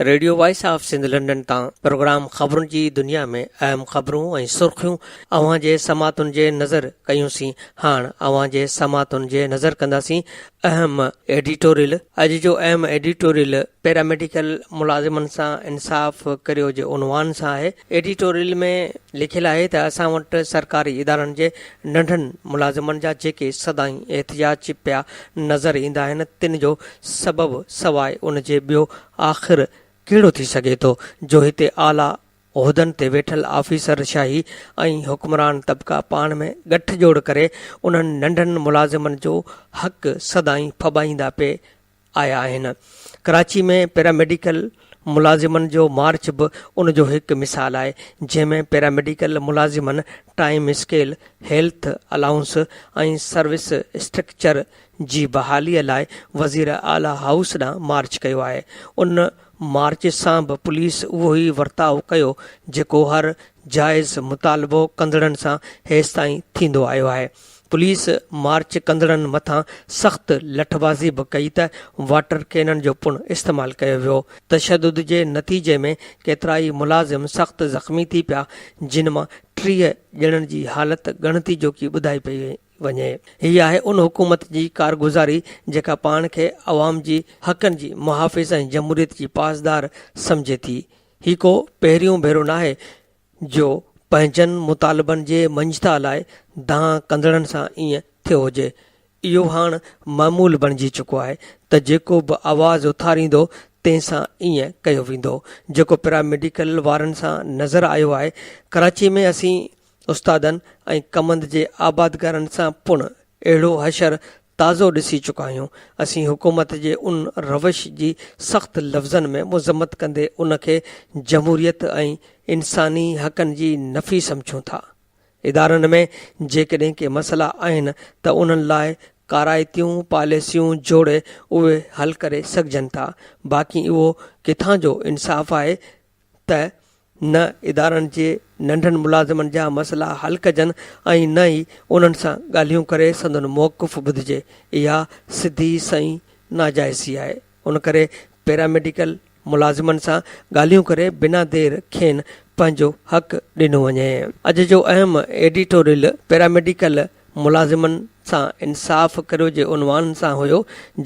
Radio voice of Sindh London تان پروگرام خبرن جي دنيا ۾ اهم خبرون ۽ سرخيون اوهان جي سماعتن جي نظر ڪيون سين هاڻ اوهان جي سماعتن جي نظر ڪنداسين اهم ايڊيٽوريل اڄ جو اهم ايڊيٽوريل پيراميڊيڪل ملازمن سان انصاف ڪريو جي عنوان سان آهي ايڊيٽوريل ۾ لکيل آهي ته اسان وٽ سرڪاري ادارن جي ننڍن ملازمن جا جيڪي سدائين احتجاج پيا نظر ايندا آهن تن جو سبب سواء ان جي ٻيو آخر ڪهڙو ٿي سگهي ٿو جو هتي اعليٰ عهدن تي ويٺل آفيسر شاهي ۽ حڪمران طبقا پاڻ ۾ ڳٺ جوڙ ڪري انهن ننڍن ملازمن جو حق سدائين ڦٻائيندا پئي آيا آهن. ڪراچي ۾ پيراميڊيڪل ملازمن جو مارچ به ان جو هڪ مثال آهي جنهن ۾ پيراميڊيڪل ملازمن time scale, health allowance ۽ service structure جي بحاليء لاء وزير اعليٰ هائوس ڏانهن مارچ ڪيو آهي. ان مارچ سان به پوليس اهو ئي ورتاء ڪيو جيڪو هر جائز مطالبو ڪندڙن سان هيستائين ٿيندو آيو آهي. پوليس مارچ ڪندڙن مٿان سخت لٺبازي به ڪئي ته واٽر ڪينن جو پڻ استعمال ڪيو ويو. تشدد جي نتيجي ۾ ڪيترائي ملازم سخت زخمي ٿي پيا جن مان 30 ڄڻن جي حالت ڳڻتي جوڳي ٻڌائي پئي وڃي. هي آهي ان حڪومت جي ڪارگذاري جيڪا پاڻ کي عوام جي حقن جي محافظ ۽ جمهوريت جي پاسدار سمجهي ٿي. هي ڪو پهريون ڀيرو ناهي جو پنهنجن مطالبن جي مڃتا لاء دانهن ڪندڙن سان ائين ٿيو هجي. اهو هاڻ معمول بڻجي چڪو آهي ته جيڪو به آواز اٿاريندو تنهن سان ائين ڪيو ويندو جيڪو پيراميڊيڪل وارن سان نظر آيو آهي. ڪراچي ۾ اسين استادن ۽ ڪمند جي آبادگارن سان پڻ اهڙو حشر تازو ڏسي چڪا آهيون. اسين حڪومت جي ان روش جي سخت لفظن ۾ مذمت ڪندي ان کي جمهوريت ۽ انساني حقن جي نفي سمجهون ٿا. ادارن ۾ جيڪڏهن ڪي مسئلا آهن ته انهن لاء ڪارائتيون پاليسيون جوڙي اهي حل ڪري سگهجن ٿا باقي اهو ڪٿان جو انصاف آهي ته نه ادارن جي ننڍن ملازمن جا مسئلا حل ڪجن ۽ نه ئي انهن سان ڳالهيون ڪري سندن موقف ٻڌجي، اها سڌي سنئين ناجائزي آهي. ان ڪري پيراميڊيڪل ملازمن سان ڳالهيون ڪري بنا دير کين پنهنجو حق ڏنو وڃي. اڄ جو اهم ايڊيٽوريل پيراميڊيڪل ملازمن سان انصاف ڪريو جي عنوان سان هيو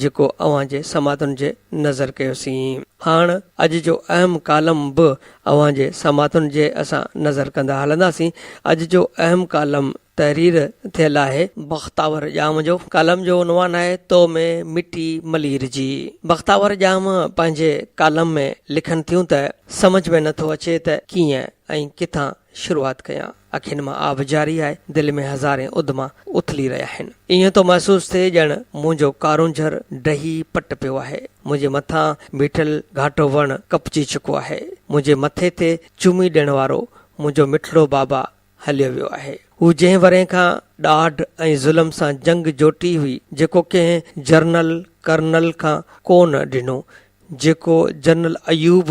جيڪو اوهان جي سماعتن جي نظر ڪيوسين. هاڻ اڄ جو اهم ڪالم به اوهان جي سماعتن جي اسان نظر ڪندا هلنداسين. اڄ جو اهم ڪالم تحرير ٿيل آهي. بختاور ڄام جو ڪالم جو عنوان آهي تو ۾ مٽي ملير جي. بختاور ڄام پنهنجي ڪالم ۾ لکن ٿيون ته سمجهه ۾ نٿو اچي ته ڪيئن ۽ ڪٿان شروعات ڪيان. اکين مان آب جاري آهي، دل ۾ هزارين اڌما اٿلي رهيا آهن. ائين ٿو محسوس ٿئي ڄڻ منهنجو ڪارونجهر ڊهي پٽ پيو آهي. منهنجي مٿان بيٺل گهاٽو وڻ ڪپجي چڪو آهي. منهنجي مٿي تي چمي ڏيڻ وارو منهنجو مٺڙو بابا هليو ويو آهي. هو جنهن ورهين کان ڏاڍ ۽ ظلم سان جنگ جوٽي هئي، جيڪو ڪنهن جرنل، ڪرنل کان ڪو نه ڊنو، جيڪو general Ayub,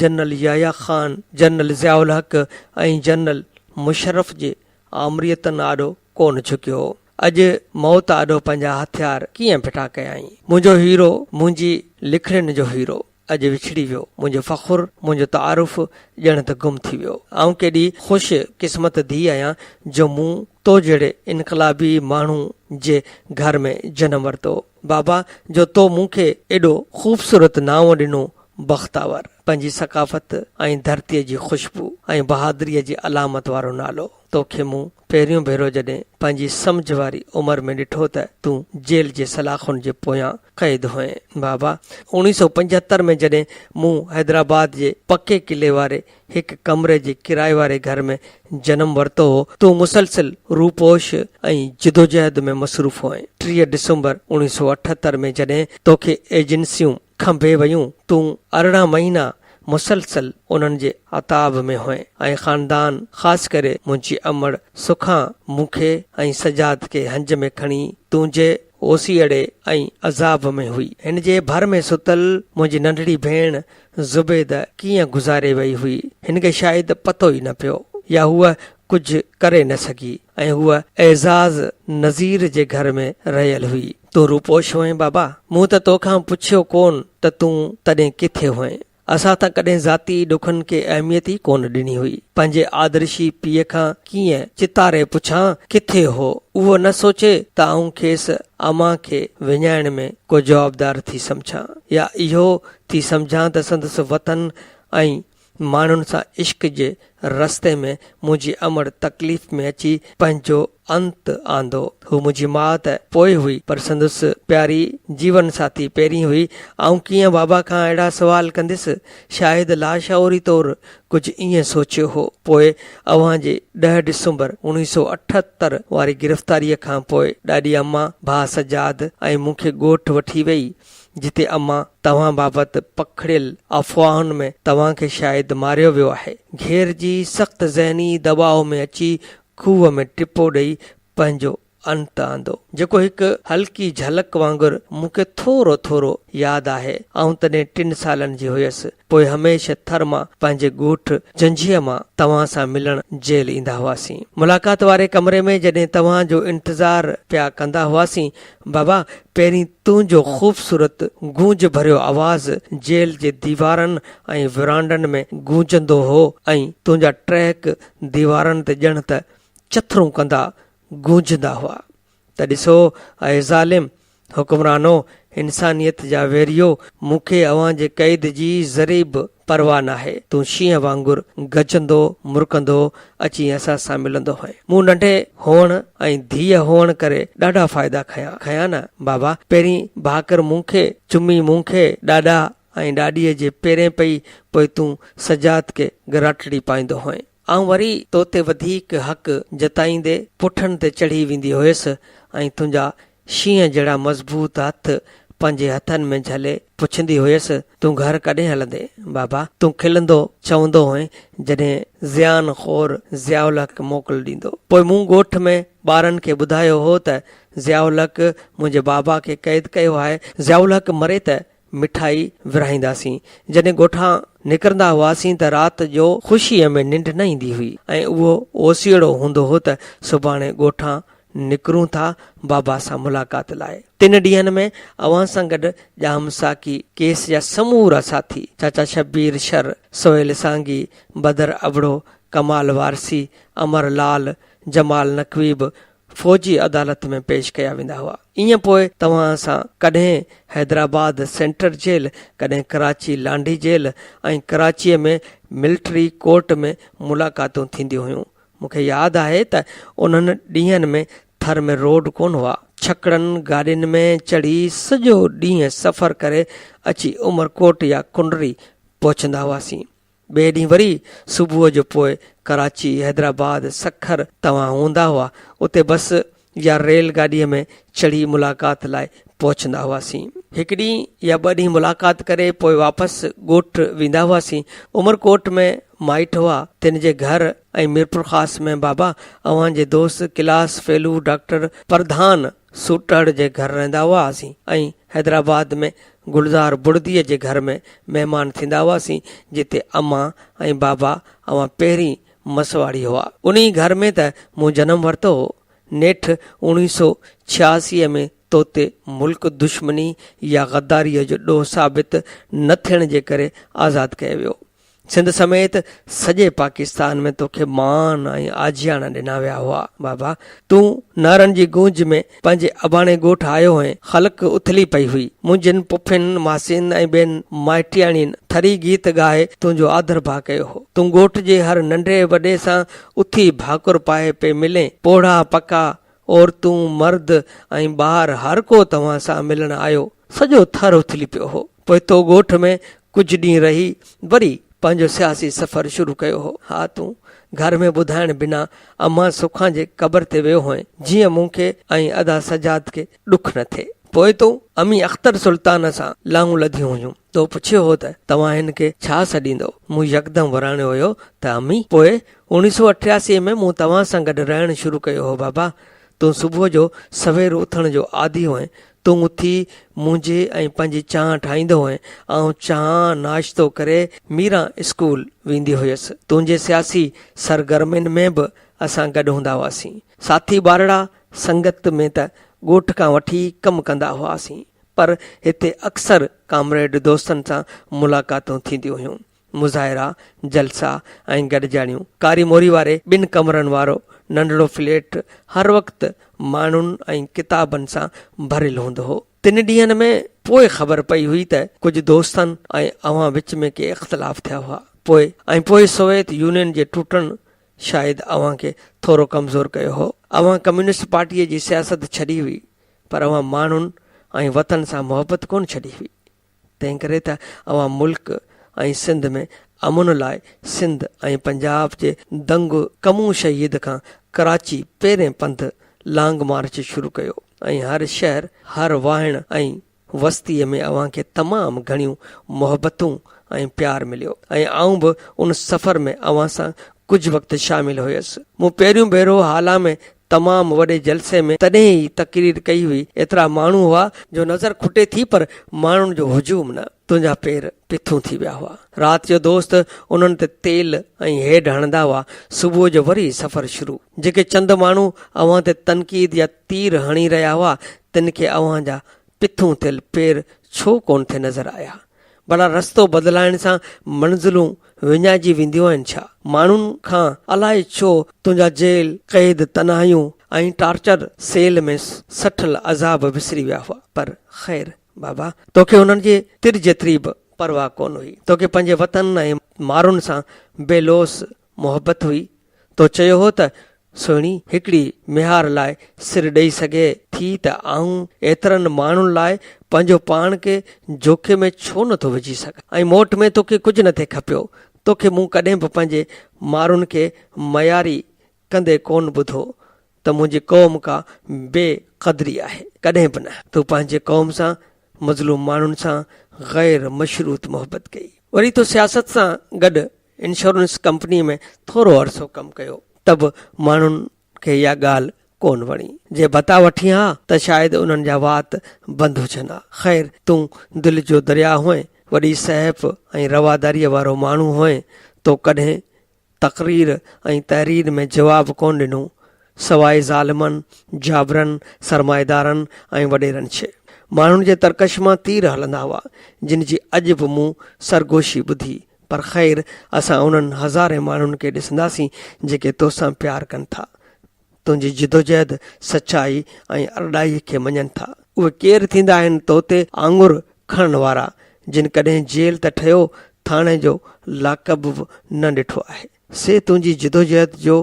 general Yahya Khan, general Zia ul Haq ۽ general Musharraf جي آمريتن آڏو ڪونه جهڪيو. اڄ موت آڏو پنهنجا هٿيار ڪيئن ڦٽا ڪيائين. منهنجو هيرو، منهنجي لکڻين جو هيرو، اڄ وڇڙي ويو. منهنجو فخر، منهنجو تعارف ڄڻ ته گم ٿي ويو. آئون ڪيڏي خوش قسمت ڌيء آهيان جو مون تو جهڙي انقلابي ماڻهو جي گهر ۾ جنم ورتو. بابا جو تو مون کي ايڏو خوبصورت نانء ڏنو بختاور، پنهنجي ثقافت ۽ ڌرتيء جي خوشبو ۽ بهادريء جي علامت وارو نالو. توکي مون پهريون ڀيرو جڏهن پنهنجي سمجهه واري عمر ۾ ڏٺو ته تون جيل جي سلاخن جي پويان قيد هئين. بابا، 1975 ۾ جڏهن مون حيدرآباد جي پڪي قلعي واري هڪ ڪمري جي ڪرائي واري گهر ۾ جنم ورتو هو، تون مسلسل روپوش ۽ جدوجهد ۾ مصروف هئين. 30 ڊسمبر 1978 ۾ جڏهن توکي ايجنسيون کنڀي ويون، تون 18 مهينا مسلسل انهن جي عتاب ۾ هئين ۽ خاندان خاص ڪري منهنجي امڙ سکان مون کي ۽ سجاد کي هنج ۾ کڻي تنهنجي اوسيئڙي ۽ عذاب ۾ هئي. هن جي ڀر ۾ ستل منهنجي ننڍڙي ڀيڻ زبيده ڪيئن گذاري وئي هئي، هن کي شايد پتو ئي نه پيو يا هوء ڪجهه ڪري نه سگهي ۽ هوء اعزاز نذير جي گهر ۾ رهيل هئي. تون روپوش هئين بابا؟ مون ته توکان پڇيو ڪونه ته تون تڏهن ڪٿي هئين؟ اسان ته ڪڏهن ذاتي ڏکن کي اهميت ئي ڪونه ڏني هئي. پنهنجي آدرشي پيء کان ڪيئن چتاري پڇان ڪٿي هو؟ اهو نه سوچي ته آئون کيس امان کي وڃائڻ ۾ ڪو جوابدار ٿي سمجهان يا اهو ٿي سمجهان ته سندس وطن ۽ ماڻهن سان عشق جي رستي ۾ منهنجي امڙ تڪليف ۾ اچي پنهنجو انت آندو. هو منهنجي ماء ته پوء هئي پر سندس پياري جيون ساٿي پهرين هئي. آئون ڪيئن بابا کان اهڙا سوال ڪنديس؟ شايد لاشعوري طور ڪجهه ائين سوچيو هو. پوء اوهان جي ڏهه ڊسمبر 1978 واري گرفتاريء کان پوء ڏاڏي امان، ڀاء سجاد ۽ مون کي ڳوٺ وٺي ويئي. جتي امان توهان بابت پکڙيل افواهن ۾ توهان کي شايد ماريو ويو آهي. گهيرجي سخت ذهني دٻاء ۾ اچي کوهه ۾ ٽپو ڏئي پنهنجو انت آندو. جيڪو هڪ هلڪي جهلڪ وانگر مون کي ٿورو ٿورو ياد آهي. آئون تڏهن ٽن سالن جي هيس. پوء هميشه ٿر مان پنهنجي ڳوٺ جنجهيء مان توهان سان ملڻ جيل ايندا هئاسين. ملاقات واري ڪمري ۾ جڏهن توهان جو انتظار پيا ڪندا هئاسين، بابا پهرين تنهنجو خوبصورت گونج ڀريو آواز جيل جي ديوارن ۽ ورانڊن ۾ گونجندو هو ۽ تنهنجا ٽهڪ ديوارن تي ڄڻ ته چٿرون ڪندا گونجندا هئا ته ڏسو اي ظالم حڪمرانو انسانيت جا ويريو مون کي اوهان جي قيد جي ذري به پرواهه ناهي، تون شينهن وانگر گجندو مرڪندو اچي اسان سان ملندو هئين. مون ننڍي هئڻ ۽ ڌيء هئڻ ڪري ڏاڍا فائدا کنيا. کنيا نه بابا، پهرين ڀاڪر مون کي، چمي مون کي، ڏاڏا ۽ ڏاڏيء جي پيرين پئي، پوء تون سجاد کي ڳراٽڙي پائيندو هئين. آئون وري تو تي وڌيڪ حق جتائيندي پٺن تي چڙهي ويندي هيس ۽ تنهنجا شينهن جهڙا مضبوط هٿ پنهنجي هٿن ۾ جهلي پڇندي هيس، تون گهر ڪڏهن هلندين بابا؟ تون کلندو چوندو هئين، جڏهن زيان خور ضياء الحق موڪل ڏيندو. پوء مون ڳوٺ ۾ ٻارن کي ٻڌايو هو ته ضياء الحق منهنجي بابا کي قيد ڪيو آهي، ضياء الحق مري ته مٺائي ورهائينداسين. جڏهن ڳوٺان نڪرندا هئاسين ته رات جو خوشيء ۾ ننڊ نه ايندي هئي ۽ اهو اوسيئڙو هوندو هو ته سڀاڻي ڳوٺان نڪرون ٿا بابا سان ملاقات لاء. تن ڏينهن ۾ اوهان سان گڏ ڄام ساقي ڪيس جا سمورا ساٿي، چاچا شبير شر، سهيل سانگي، بدر ابڙو، ڪمال وارثي، امر لال، جمال نقوي به فوجي عدالت ۾ پيش ڪيا ويندا هئا. ايئن پوء توهان سان ڪڏهن حيدرآباد سينٽر جيل، ڪڏهن ڪراچي لانڍي جيل ۽ ڪراچيء ۾ ملٽري ڪورٽ ۾ ملاقاتون ٿينديون هيون. مون کي ياد آهي ته انهن ڏينهن ۾ ٿر ۾ روڊ ڪونه هئا. ڇڪڙن گاڏين ۾ چڙهي سڄو ڏينهن سفر ڪري اچي عمرڪوٽ يا ڪنري پهچندا هئاسين. ٻئي ڏينهن وري صبح جو پوء ڪراچي، حيدرآباد، سکر توهان هوندا هئا، اتي بس يا ريل گاڏيء ۾ چڙهي ملاقات لاء پهچندا هئاسين. هڪ ڏينهن يا ٻه ڏينهن ملاقات ڪري پوء واپس ڳوٺ ويندا هئاسين. عمرڪوٽ ۾ مائٽ هئا، تن جي گهر ۽ ميرپورخاص ۾ بابا اوهان جي دوست ڪلاس فيلو ڊاڪٽر پرڌان سوٽهڙ جي گهر رهندا هئاسين ۽ حيدرآباد ۾ گلزار بڙديء جي گهر ۾ مهمان ٿيندا هئاسين، جتي امان ۽ بابا اوهان پهرين مسواڙي هئا. انهي گهر ۾ ته مون جنم ورتو هو. نيٺ اوڻيهه سو ڇهاسيء ۾ توتي ملڪ دشمني يا غداريء جو ڏوهه ثابت نه ٿيڻ جي ڪري آزاد ڪيو ويو. سنڌ سميت سڄي پاڪستان ۾ توکي مان ۽ آجياڻا ڏنا ويا هئا. بابا! تون نعرن جي گونج ۾ پنهنجي اباڻي ڳوٺ آيو هئين. خلق اٿلي پئي هئي. منهنجين پڦين، ماسين ۽ ٻين مائٽياڻين ٿري گيت ڳائي تنهنجو آڌرڀاء ڪيو هو. تون ڳوٺ جي هر ننڍي وڏي سان اٿي ڀاڪر پائي پئي ملين. پوڙها، پڪا، عورتون، مرد ۽ ٻار هر ڪو توهان سان ملڻ آيو. سڄو ٿر اٿلي پيو هو. پوء تو ڳوٺ ۾ ڪجهه ڏينهن رهي وري پنهنجو سياسي سفر شروع ڪيو هو. ها تون گهر ۾ ٻڌائڻ بنا امان سکان جي قبر تي ويو هئين، جيئن مون کي ۽ ادا سجاد کي ڏک نه ٿئي. پوء تون امي اختر سلطان سان لاهون لڌيون هيون. تو پڇيو هو ته توهان هن کي ڇا سڏيندؤ؟ مون يڪدم وراڻيو هيو ته امي. پوء اوڻيهه سو اٺياسي ۾ مون توهان سان گڏ رهڻ شروع ڪيو هو بابا. تون صبح جو سوير اٿڻ جو عادي هئين. تون اٿي منهنجي ۽ پنهنجي چانهه ٺاهيندو هئين. آئون چانهه ناشتو ڪري ميران اسڪول ويندي هيس. تنهنجي سياسي سرگرمين ۾ به اسان گڏ هوندا هئاسين. ساٿي ٻارڙا سنگت ۾ ته ڳوٺ کان وٺي ڪم ڪندا هئاسين. پر هتي اڪثر ڪامريڊ دوستن سان ملاقاتون ٿينديون هيون. مظاهرا، جلسا ۽ گڏجاڻيون. ڪاري موري واري ٻن ڪمرن وارو ننڍڙو فليٽ هر وقت ماڻهن ۽ ڪتابن سان ڀريل هوندو هو. تن ڏينهن ۾ پوء خبر پئي هئي ته ڪجهه دوستن ۽ اوهان وچ ۾ ڪي اختلاف ٿيا هئا. پوء ۽ پوء سوويت يونين جي ٽٽڻ شايد اوهان کي ٿورو ڪمزور ڪيو هو. اوهان ڪميونسٽ پارٽيء جي سياست ڇڏي هئي، پر اوهان ماڻهن ۽ وطن سان محبت ڪونه ڇڏي هئي. تنهنڪري ته اوهان ملڪ ۽ سنڌ ۾ امن لاء سنڌ ۽ پنجاب جي دنگ ڪمون شهيد کان ڪراچي پيرين پنڌ لانگ مارچ شروع ڪيو ۽ هر شهر، هر واهڻ ۽ وستيء ۾ اوهان کي تمام گهڻيون محبتون ۽ پيار مليو ۽ آئون به ان سفر ۾ اوهان سان ڪجهه وقت شامل هيس. مون پهريون ڀيرو هالا ۾ تمام وڏي جلسي ۾ تڏهن ئي تقرير ڪئي هئي. ايترا ماڻهو هئا جو نظر کٽي ٿي پر ماڻهن جو هجوم نه. تنهنجا پير پٿون ٿي ويا هئا. رات جو دوست انهن تي تيل ۽ هيڊ هڻندا هئا. صبح جو وري سفر شروع. جيڪي چند ماڻهو اوهان تي تنقيد يا تير هڻي رهيا هئا تن کي اوهان جا پٿون ٿيل پير ڇو ڪونه ٿي نظر آيا؟ ڀلا رستو بدلائڻ سان منزلون وڃائجي وينديون آهن ڇا؟ ماڻهن کان الائي ڇو تنهنجا جيل، قيد، تنهايون ۽ ٽارچر سيل ۾ سٺل عذاب وسري ويا هئا. پر خير بابا، توکي انهن جي تر جيتري به پرواهه ڪونه هئي. توکي پنهنجي وطن ۽ مارن سان بي لوث محبت هئي. تو چيو هو ته سهڻي هڪڙي ميهار لاء سر ڏئي سگهي ٿي ته آئون ايترن ماڻهن لاء پنهنجو پاڻ کي جوکي ۾ ڇو نه ٿو وجهي سگهان ۽ موٽ ۾ توکي ڪجهه نه ٿي کپيو. توکي مون ڪڏهن به پنهنجي مارن کي مياري ڪندي ڪونه ٻڌو ته منهنجي قوم ڪا بي قدري آهي. ڪڏهن به نه. تو پنهنجي قوم سان مظلوم ماڻهن سان غير مشروط محبت ڪئي. وري تو سياست سان گڏ انشورنس ڪمپنيء ۾ ٿورو عرصو ڪم ڪيو ته به ماڻهن کي اها ڳالهه ڪونه وڻي. جي ڀتا وٺين ها ته شايد انهن جا وات بند هجن ها. خير تون دل جو درياء هئين، وڏي سهپ ۽ رواداريء وارو ماڻهو هئين، تو ڪڏهن تقرير ۽ تحرير ۾ جواب ڪونه ڏنو، سواء ظالمن، جابرن، سرمائيدارن ۽ وڏيرن ڇي. ماڻهن جي ترڪش مان تير هلندا هئا، جن جي اڄ به مون سرگوشي ٻڌي. پر خير اسان انهن هزارين ماڻهن کي ڏسنداسين جيڪي توسان پيار ڪن ٿا. تنهنجي جدوجهد، سچائي ۽ ارڏائي کي مڃن ٿا. اهي ڪير ٿيندا آهن توتي آڱر کڻڻ وارا، جن ڪڏهن جيل ته ٺهيو ٿاڻي جو لاڪب به نه ڏٺو آهي. سي تنهنجي جدوجهد جو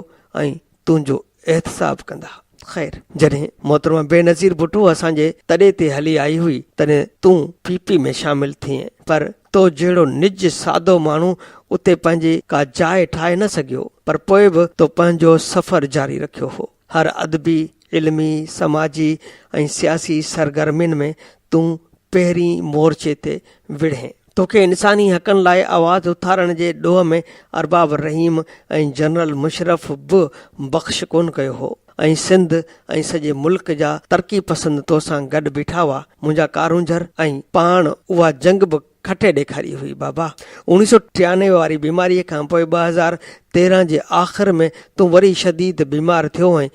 ۽ تنهنجو احتساب ڪندا. خير، جڏهن محترمه بينظير ڀٽو اسان جي تڏي تي هلي آئي هئي، تڏهن تون پي پي ۾ شامل ٿئين، پر تو جهڙو نج سادو ماڻهو اتي پنهنجي ڪا جاء ٺاهي نه سگهيو، پر پوء به تو پنهنجو سفر جاري رکيو هو. هر ادبي، علمي، سماجي ۽ سياسي سرگرمين ۾ تون پهرين مورچي تي وڙهين. توکي انساني حقن لاء آواز اٿارڻ جي ڏوهه ۾ ارباب رحيم ۽ جنرل مشرف به بخش ڪونه ڪيو هو ۽ سنڌ ۽ سڄي ملڪ جا ترقي پسند توسان گڏ بيٺا هئا. منهنجا ڪارونجهر ۽ پاڻ اها جنگ به کٽي ڏيکاري هئي بابا. 1993 واري بيماريء کان پوء 2013 جي آخر ۾ تون وري شديد بيمار ٿيو هئين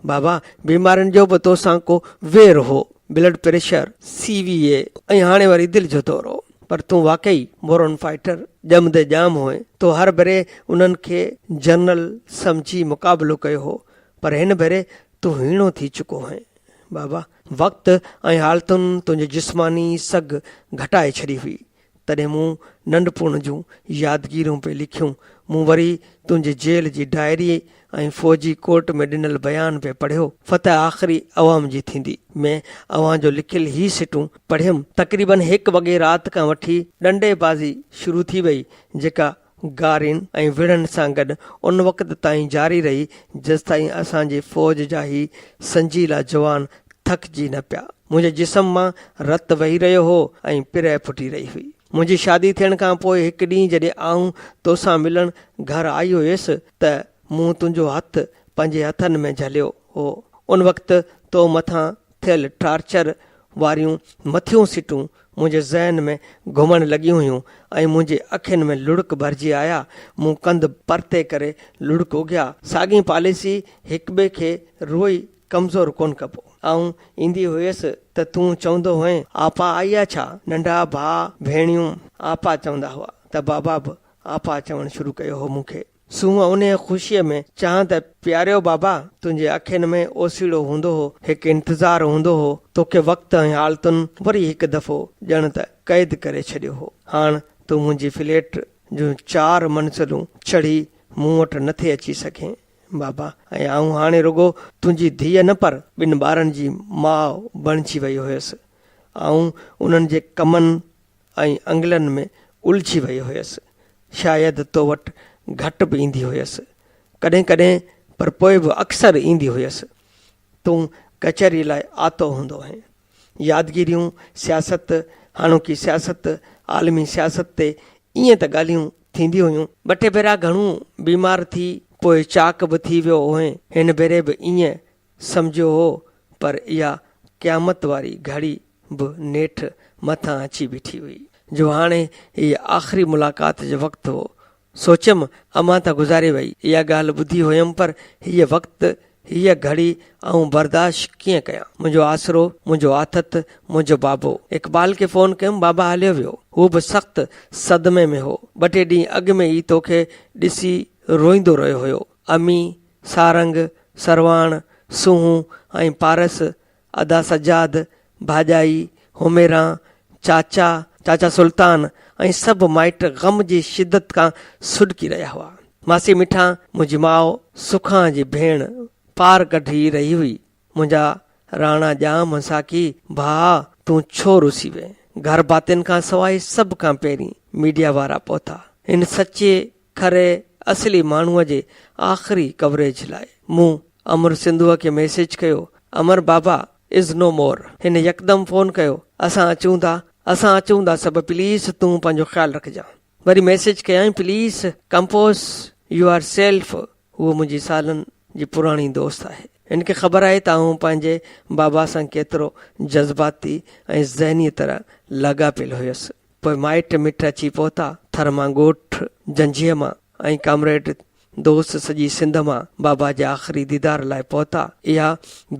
بابا، بيمارين جو به توسان ڪو وير هو، بلڊ پريشر، سي وي اي ۽ هاڻي وري دل جو دورو. پر تون واقعي مورن فائٽر، ڄمندي ڄام هئين. تو هر ڀيري انهن کي جنرل سمجهي مقابلو ڪيو هو، پر هن ڀيري تون هيڻو ٿي چڪو هئين. بابا، وقت ۽ حالتن تنهنجي جسماني سگهه گهٽائي ڇڏي هئي. تڏهن مون ننڍپڻ جون يادگيريون پئي لکيون. مون وري تنهنجي جيل جي ڊائري ۽ فوجي ڪورٽ ۾ ڏنل بيان پئي پڙهيو. فتح آخري عوام جي ٿيندي. ۾ اوهان جو لکيل هي سٽون پڙهيم. تقريبن هڪ وڳي رات کان وٺي ڏنڊي بازي شروع ٿي وئي، جيڪا گارين ۽ وڙهن سان گڏ ان وقت تائين جاري رهي جيستائين اسان جي فوج جا هي سنجيلا جوان ٿڪجي نه پيا. منهنجي جسم مان رت وهي رهيو هو ۽ پرهه ڦٽي رهي هئي. منهنجي شادي ٿيڻ کان پوء هڪ ڏينهن جڏهن آئون توسان ملڻ گهر آئي هيس ته مون تنهنجو هٿ پنهنجي هٿن ۾ جهليو هو. ان وقت تو مٿان ٿيل ٽارچر واريون مٿيون سٽون منهنجي ذهن ۾ گهمڻ لڳيون هيون ۽ منهنجي اکين ۾ لڙڪ ڀرجي آيا. مون ڪنڌ پرتي ڪري لڙڪ اگهيا. ساڳي پاليسي هڪٻئي کي روئي ڪمزور ڪونه ڪبو. آئون ايندي هيس ته تون چوندو هئين، آپا آئي آ ڇا؟ ننڍا ڀاء ڀيڻيون آپا چوندا هئا ته بابا به آپا چوڻ شروع ڪيو هو مون کي. سونهن انهيء خوشيء ۾ چانهه ته پياريو بابا، تنهنجي اکين ۾ اوسيڙو هوندو هو، هڪ انتظار هوندو هو، توکي وقت ۽ حالتن وري هڪ دفعو ڄڻ ته قيد ڪري ڇڏيو هو. هاڻ تون منهنجي فليٽ جون چار منزلون چڙهي مون وٽ نه ٿي اچي سگهين بابا ۽ آئون هاڻي رڳو تنهنجي ڌيء نه پر ٻن ٻارن جي ماء بڻجي وئي هيس. آئون انهن جي ڪمن ۽ انگلن ۾ الجهي وئي هيس. شايد تو وٽ گهٽ به ايندي هيس. ڪڏهن ڪڏهن پر پوء به اڪثر ايندي هيس. تون ڪچهري لاء آتو هوندو هئين. يادگيريون، سياست، هاڻوڪي سياست، عالمي سياست تي ائين ته ڳالهيون ٿينديون هيون. ٻه ٽي ڀيرا گهڻو بيمار ٿي پوء چاق به ٿي ويو هئين. هن ڀيري به ائين سمجهيو هو پر اها قيامت واري گهڙي به نيٺ مٿان اچي بيٺي هئي جو هاڻي هيء آخري ملاقات جو وقت هو. سوچيم امان ته گذاري وئي، اها ڳالهه ٻڌي هيم پر هيء وقت، هيء گهڙي آئون برداشت ڪيئن ڪيان؟ منهنجو آسرو، منهنجو آٿت، منهنجو بابو. اقبال کي فون ڪيم، بابا هليو ويو. هو به سخت صدمي ۾ هو. ٻه ٽي ڏينهن اڳ ۾ ئي توکي ڏسي روئيندو رهيو هيو. امي، سارنگ، سرواڻ، سونهون ۽ پارس، ادا سجاد، ڀاڄائي، حميران، چاچا، چاچا سلطان ۽ سڀ مائٽ غم جي شدت کان سڏڪي رهيا هئا. ماسي مٺان، منهنجي ماء سکان جي ڀيڻ، پار ڪڍي رهي هئي. منهنجا راڻا ڄام ساقي، ڀاء تون ڇو رسي وئين؟ گهر ڀاتين کان سواء سڀ کان پهرين ميڊيا وارا پهتا. هن سچي کري اصلي ماڻهوء جي آخري ڪوريج لاء. مون امر سنڌوء کي ميسيج ڪيو، امر بابا از نو مور. هن يڪدم فون ڪيو، اسان اچون ٿا، اسان اچون ٿا سڀ پليز تون پنهنجو خيال رکجان. وري ميسيج ڪيائين، پليز ڪمپوز يوآر سيلف. هوء منهنجي سالن جي پراڻي دوست آهي. هن کي خبر آهي ته آئون پنهنجي بابا سان ڪيترو جذباتي ۽ ذهني طرح لاڳاپيل هيس. پوء مائٽ مٽ اچي پهتا، ٿر مان ڳوٺ جنجهيء مان ۽ ڪامريڊ دوست سڄي سنڌ مان بابا جي آخري ديدار لاء پهتا. اها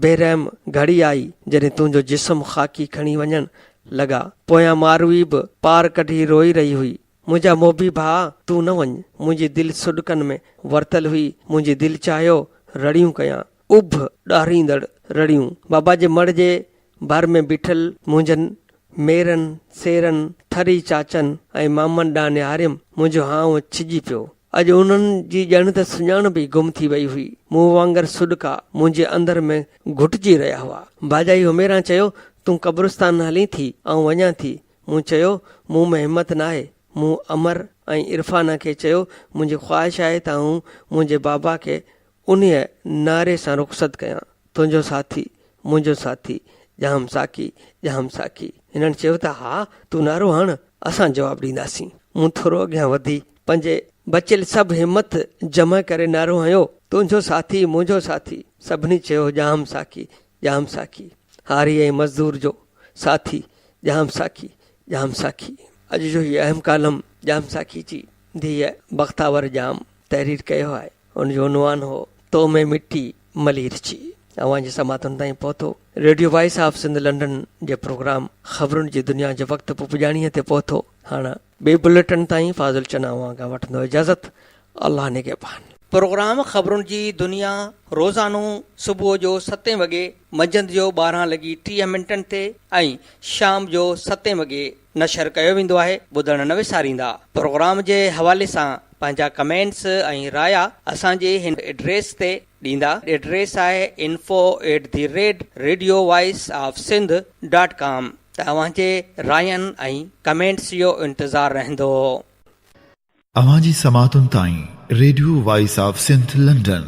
بي رحم گهڙي آئي، جڏهن تنهنجو جسم خاڪي کڻي وڃڻ لڳا. پويان ماروي به پار ڪڍي روئي رهي هئي. منهنجا موڀي ڀاء، تون نه وڃ. منهنجي دل سڏڪن ۾ ورتل هئي. منهنجي دل چاهيو رڙيون ڪيان. اڀ ڏاريندڙ رڙيون. بابا جي مڙهه جي ڀر ۾ بيٺل منهنجن ميرن، سيرن، ٿري چاچن ۽ مامن ڏانهن نهاريم، منهنجو هانء ڇڄي پيو. اڄ انهن جي ڄڻ ته سڃاڻپ ئي گم ٿي وئي هئي. مون وانگر سڏڪا منهنجي اندر ۾ گهٽجي رهيا هئا. ڀاڄائي حميران چيو، تون قبرستان هلين ٿي، آئون وڃان ٿي. مون چيو، مون ۾ همت ناهي. مون امر ۽ عرفانه کي چيو، منهنجي خواهش آهي ته آئون منهنجي بابا کي انهيء نعري سان رخصت ڪيان، تنهنجو ساٿي، منهنجو ساٿي، ڄام ساقي، ڄام ساقي. هنن چيو ته ها، تون نعرو هڻ، اسان جواب ڏينداسين. مون ٿورو اڳيان وڌي پنهنجي بچيل سڀ همٿ جمع ڪري نعرو هنيو، تنهنجو ساٿي، منهنجو ساٿي. سڀني چيو، ڄام ساقي، ڄام ساقي. هاري ۽ مزدور جو ساٿي، ڄام ساقي، ڄام ساقي. اڄ جو هي اهم ڪالم ڄام ساقي جي ڌيء بختاور ڄام تحرير ڪيو آهي. ان جو عنوان هو تو ۾ مٽي ملير جي. اوهان جي سماعتن تائين پهتو. Radio voice of Sindh London جي پروگرام خبرن جي دنيا جو وقت به پڄاڻيء تي پهتو. هاڻ ٻئي بليٽن تائين فاضل چنا اوهان کان وٺندو اجازت. الله نگهبان. پروگرام خبرن جي دنيا روزانو صبح جو ستين وڳي، منجهند جو 12 لڳي 30 منٽن تي ۽ شام جو ستين وڳي نشر ڪيو ويندو آهي ٻڌڻ نه وساريندا پروگرام جي حوالي سان پنهنجا ڪمينٽس ۽ رايا اسان جي هن ايڊريس تي ڏيندا ايڊريس آهي info at the rate radio voice of Sindh dot com ته اوهان جي راين ۽ ڪمينٽس جو انتظار رهندو. اوهان جي سماعتن تائين radio voice of Sindh London.